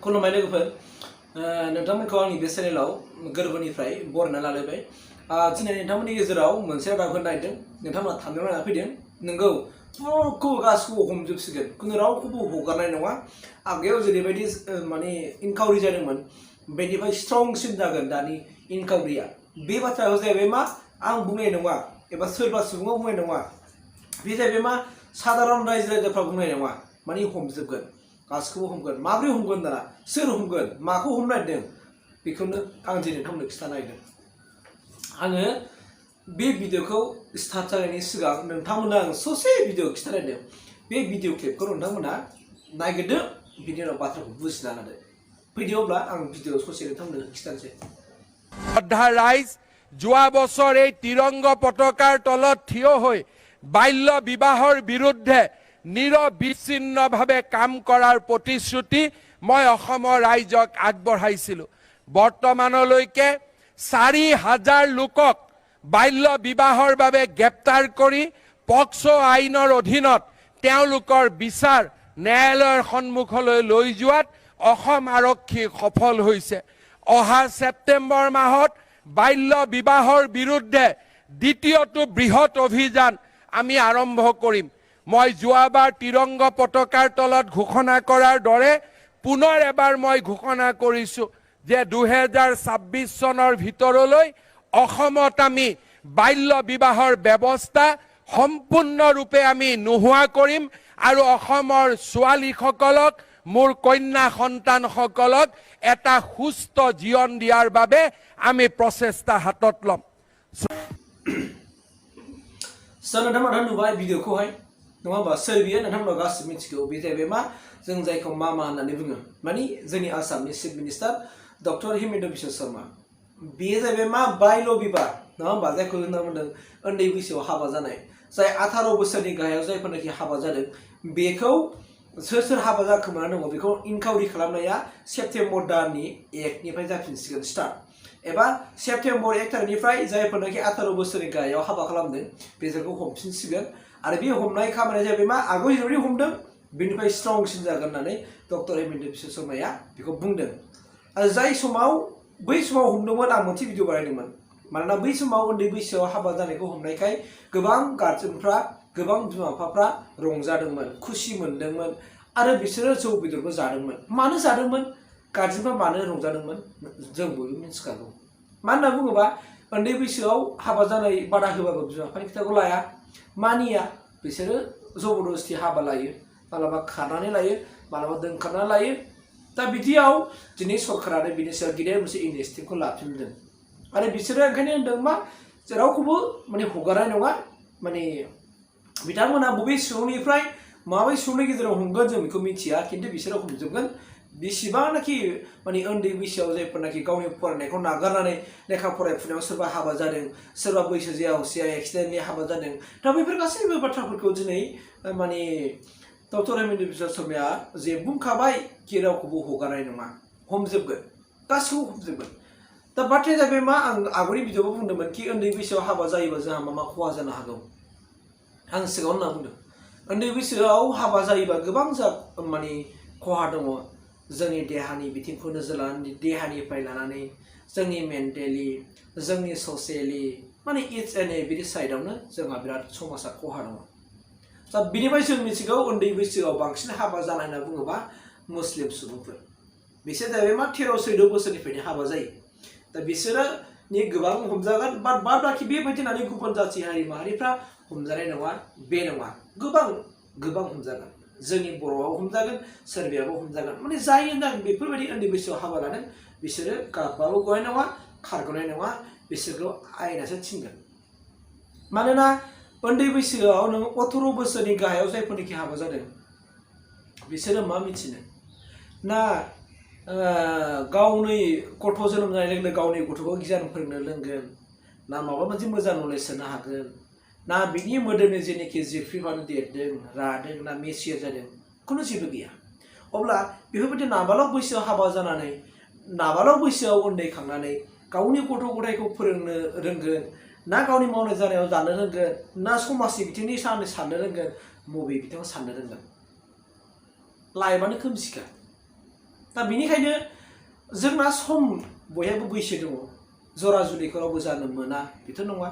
खुलुमबाय लोगोफोर नोंथांमोनखौ आंनि बे चेनेलाव गोरबोनिफ्राय बरायना लालायबाय दिनै नोंथांमोननि गेजेराव मोनसे रादाब होनो नागिरदों नोंथांमोना थांनो नायना फैदों नोंगौ फुलखौ गासिखौबो हमजोबसिगोन खुनु रावखौबो हगारनाय नङा आगोलाव जेरैबायदि माने इनकाउरि जादोंमोन बेनिफ्राय स्ट्रंसिन जागोन दानि इनकाउरिया बे बाथ्राया जाहैबाय मा आं बुंनाय नङा एबा सोरबा सुबुङा बुंनाय नङा बे जाहैबाय मा साधारन रायजो राजाफ्रा बुंनाय नङा माने हमजोबगोन गासिखौबो हमगोन माब्रै हमगोन दाना सोर हमगोन माखौ हमनो नागिरदों बेखौनो आं दिनै नोंथांमोननो खिथानो नागिरदों आङो बे भिडिअखौ स्टार्ट जानायनि सिगां नोंथांमोननो आं ससे भिडिअ खिथानो नागिरदों बे भिडिअ क्लिपखौ नोंथांमोना नायग्रोदो बिनि उनाव बाथ्राखौ बुजिना लादो फैदो अब्ला आं भिडिअ ससे नोंथांमोननो खिथानोसै শ্ৰদ্ধা ৰাইজ যোৱা বছৰ এই তিৰংগ পতাকাৰ তলত থিয় হৈ বাল্য বিবাহৰ বিৰুদ্ধে নিৰবিচ্ছিন্নভাৱে কাম কৰাৰ প্ৰতিশ্ৰুতি মই অসমৰ ৰাইজক আগবঢ়াইছিলোঁ বৰ্তমানলৈকে ৪,০০০ লোকক বাল্য বিবাহৰ বাবে গ্ৰেপ্তাৰ কৰি পক্সো আইনৰ অধীনত তেওঁলোকৰ বিচাৰ ন্যায়ালয়ৰ সন্মুখলৈ লৈ যোৱাত অসম আৰক্ষী সফল হৈছে অহা সেপ্টেম্বৰ মাহত বাল্য বিবাহৰ বিৰুদ্ধে দ্বিতীয়টো বৃহৎ অভিযান আমি আৰম্ভ কৰিম মই যোৱাবাৰ তিৰংগ পতাকাৰ তলত ঘোষণা কৰাৰ দৰে পুনৰ এবাৰ মই ঘোষণা কৰিছো যে 2026 চনৰ ভিতৰলৈ অসমত আমি বাল্য বিবাহৰ ব্যৱস্থা সম্পূৰ্ণৰূপে আমি নোহোৱা কৰিম আৰু অসমৰ ছোৱালীসকলক মোৰ কন্যা সন্তানসকলক এটা সুস্থ জীৱন দিয়াৰ বাবে আমি প্ৰচেষ্টা হাতত লম नोंथांमोना नुबाय भिडिअखौहाय नङा होमबा सोर बियो नोंथांमोना गासिबो मिथिगौ बे जाहैबाय मा जों जायखौ मा होननानै बुङो माने जोंनि आसामनि chief minister doctor Himanta Biswa Sharma बेयो जाहैबाय मा बाल्य बिबाह नङा होमबा जायखौ होनना बुंदों उन्दै बैसोआव हाबा जानाय जाय 18 बोसोरनि गाहायाव जायफोरनाखि हाबा जादों बेखौ सोर सोर हाबा जाखोमाना दङ बेखौ इनकाउरि खालामनाया सेप्तेम्बर दाननि 1 निफ्राय जाफिनसिगोन स्टार्ट एबा सेप्तेम्बर 1 तारिखनिफ्राय जायफोरनाखि 18 बोसोरनि गाहायाव हाबा खालामदों बेसोरखौ हमफिनसिगोन आरो बे हमनाय खामानिया जाहैबाय मा आगोल जेरैबायदि हमदों बेनिफ्राय स्ट्रंसिन जागोन होननानै डक्टर हिमन्त बिश्व शर्माया बेखौ बुंदों आरो जाय समाव बै समाव हमदोंमोन आं मोनसे भिडिअ बानायदोंमोन मानोना बै समाव उन्दै बैसोआव हाबा जानायखौ हमनायखाय गोबां गार्जेनफ्रा गोबां बिमा बिफाफ्रा रंजादोंमोन खुसि मोनदोंमोन आरो बिसोरो जौ बेदरबो जादोंमोन मानो जादोंमोन गार्जेनफ्रा मानो रंजादोंमोन जों बयबो मिथिखागौ मानो होनना बुङोबा उन्दै बैसोआव हाबा जानाय बादा होबाबो बिमा बिफानि खोथाखौ लाया मानिया बिसोरो जबरदस्ति हाबा लायो मालाबा खारनानै लायो मालाबा दोनखारनानै लायो दा बिदियाव दिनै सरकारानो बिनि सायाव गिदिर मोनसे इनिसिएटिभखौ लाफिनदों आरो बिसोरो ओंखायनो होनदों मा रावखौबो माने हगारनाय नङा माने बिथांमोना बबे सुबुंनिफ्राय माबे सुबुंनि गेजेराव हमगोन जों बेखौ मिथिया खिन्थु बिसोरो हमजोबगोन बेसेबांनाखि माने उन्दै बैसोआव जायफोरनाखि गावनि फरायनायखौ नागारनानै लेखा फरायफुनायाव सोरबा हाबा जादों सोरबा बैसो जाया हसिया एक्सिडेन्टनि हाबा जादों दा बेफोर गासैबो बाथ्राफोरखौ दिनै माने डक्टर हिमन्त बिश्व शर्माया जे बुंखाबाय कि रावखौबो हगारनाय नङा हमजोबगोन गासिखौबो हमजोबगोन दा बाथ्राया जाहैबाय मा आं आगोलनि भिडिअआव बुंदोंमोन कि उन्दै बैसोआव हाबा जायोबा जोंहा मा मा खहा जानो हागौ आं सिगाङाव होनना बुंदों उन्दै बैसोआव हाबा जायोबा गोबां माने खहा दङ जोंनि देहानि बिथिंखौ नोजोर लानानै देहानिफ्राय लानानै जोंनि मेन्टेलि जोंनि ससियेलि माने इट्स एन्ड एभ्रि साइडआवनो जोंहा बिराद समाजा खहा दङ दा बिनिफ्राय जों मिथिगौ उन्दै बैसोआव बांसिन हाबा जानाय होनना बुङोबा मुस्लिम सुबुंफोर बिसोर जाहैबाय मा 13-14 बोसोरनिफ्रायनो हाबा जायो दा बिसोरनि गोबां हमजागोन बाद बाखि बेबायदि होननानै गुबुन जाथि हारि माहारिफ्रा हमजानाय नङा बे नङा गोबां हमजागोन जोंनि बर'आव हमजागोन सोरबायाबो हमजागोन माने जायो ना बेफोरबायदि उन्दै बैसोआव हाबा लादों बिसोरो गाबाबो गनाय नङा खारगनाय नङा बिसोरखौ आयेनासो थिनगोन मानोना उन्दै बैसोआव नों 18 बोसोरनि गाहायाव जायफोरनिखि हाबा जादों बिसोरो मा मिथिनो ना गावनि गथ' जोनोम जानाय लोगो गावनि गथ'खौ गियान फोरोंनो रोंगोन ना माबा मोनसे मोजां नलेज होनो हागोन ना बिनि मोदोमनि जेनेखि जिख्रिफ्रानो देरदों रादों ना मेचियर जादों खुनु जेबो गैया अब्ला बेफोरबायदि नाबालाव बैसोआव हाबा जानानै नाबालाव बैसोआव उन्दै खांनानै गावनि गथ' गथायखौ फोरोंनो रोंगोन ना गावनि मावनाय जानायाव जानो रोंगोन ना समाजनि बिथिंनि साननो साननो रोंगोन बबे बिथिङाव साननो रोंगोन लाइफआनो खोमसिखा दा बेनिखायनो जोंना सम बयहाबो बैसो दङ जरा जुलिखौ रावबो जानो मोना बेथ' नङा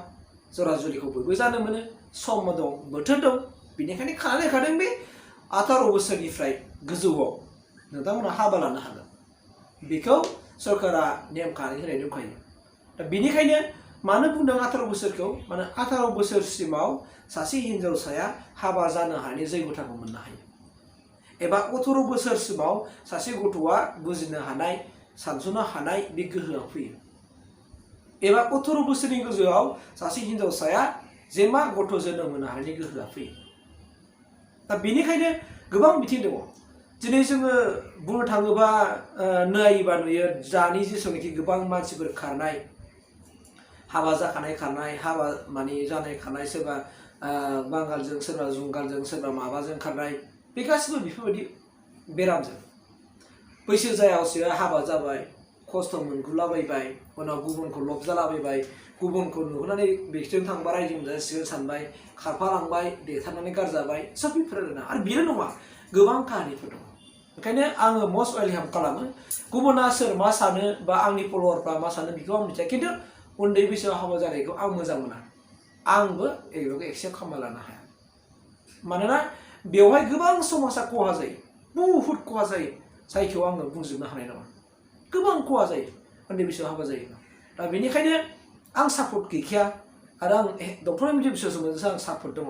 जरा जुलिखौ बयबो जानो मोनो सम दं बोथोर दं बेनिखायनो खानानै होखादों बे 18 बोसोरनिफ्राय गोजौआव नोंथांमोना हाबा लानो हागोन बेखौ सरकारा नेम खानानै होनाय दंखायो दा बेनिखायनो मानो बुंदों 18 बोसोरखौ माने 18 बोसोरसिमाव सासे हिनजावसाया हाबा जानो हानाय जैगथाखौ मोननो हायो एबा 18 बोसोरसिमाव सासे गथ'आ बुजिनो हानाय सानस'नो हानाय बे गोहोआ फैयो एबा 18 बोसोरनि गोजौआव सासे हिनजावसाया जेमा गथ' जोनोम होनो हानायनि गोहोआ फैयो दा बेनिखायनो गोबां बिथिं दङ दिनै जोङो बुंनो थाङोबा नायोबा नुयो दानि जेसेबांखि गोबां मानसिफोर खारनाय हाबा जाखानाय खारनाय हाबा माने जानाय खारनाय सोरबा बांगालजों सोरबा जुंगालजों सोरबा माबाजों खारनाय बे गासिबो बेफोरबायदि बेरामजों बैसो जायावसो हाबा जाबाय खस्थ' मोनगुलाबायबाय उनाव गुबुनखौ लबजालाबायबाय गुबुनखौ नुनानै बेजों थांबा रायजो जासिगोन सानबाय खारफालांबाय देथारनानै गारजाबाय सब बेफोर आरो बेल' नङा गोबां काहानिफोर दङ ओंखायनो आङो मस्ट वेलकाम खालामो गुबुना सोर मा सानो बा आंनि फलोवारफ्रा मा सानो बेखौ आं मिथिया खिन्थु उन्दै बैसोआव हाबा जानायखौ आं मोजां मोना आंबो एखौ एक्सेप्ट खालामना लानो हाया मानोना बेवहाय गोबां समाजा खहा जायो बहुद खहा जायो जायखौ आङो बुंजोबनो हानाय नङा गोबां खहा जायो उन्दै बैसोआव हाबा जायो दा बेनिखायनो आं सापर्ट गैखाया आरो आं डक्टर एमडि बिश्वसमोनजोंसो आं सापर्ट दङ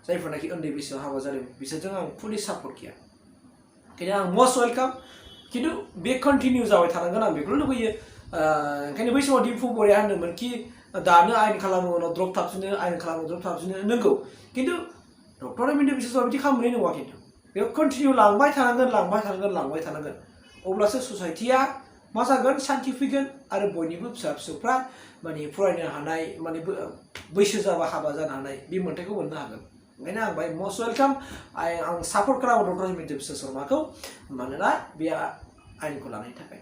जायफोरनाखि उन्दै बैसोआव हाबा जादों बिसोरजों आं फुलि सापर्ट गैया ओंखायनो आं मस्ट वेलकाम खिन्थु बे कन्टिनिउ जाबाय थानांगोन आं बेखौल' लुबैयो ओंखायनो बै समाव दिम्पु बरिया होनदोंमोन कि दानो आयेन खालामो उनाव द्रप थाबफिनो आयेन खालामो द्रप थाबफिनो नंगौ खिन्थु डक्टर एमडि बिश्वसआ बिदि खालामनाय नङा खिन्थु बेयाव कन्टिनिउ लांबाय थानांगोन अब्लासो ससाइटिया मा जागोन शान्ति फैगोन आरो बयनिबो फिसा-फिसौफ्रा माने फरायनो हानाय माने बैसो जाबा हाबा जानो हानाय बे मोन्थायखौ मोननो हागोन ओंखायनो आं बाय मस्ट वेलकाम आं सापर्ट खालामो डक्टर एमडि बिश्वशर्माखौ मानोना बे आयेनखौ लानायनि थाखाय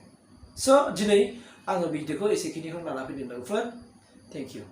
स' दिनै आङो भिडिअखौ एसेखिनिखौ लाना फैदों लोगोफोर थेंक इउ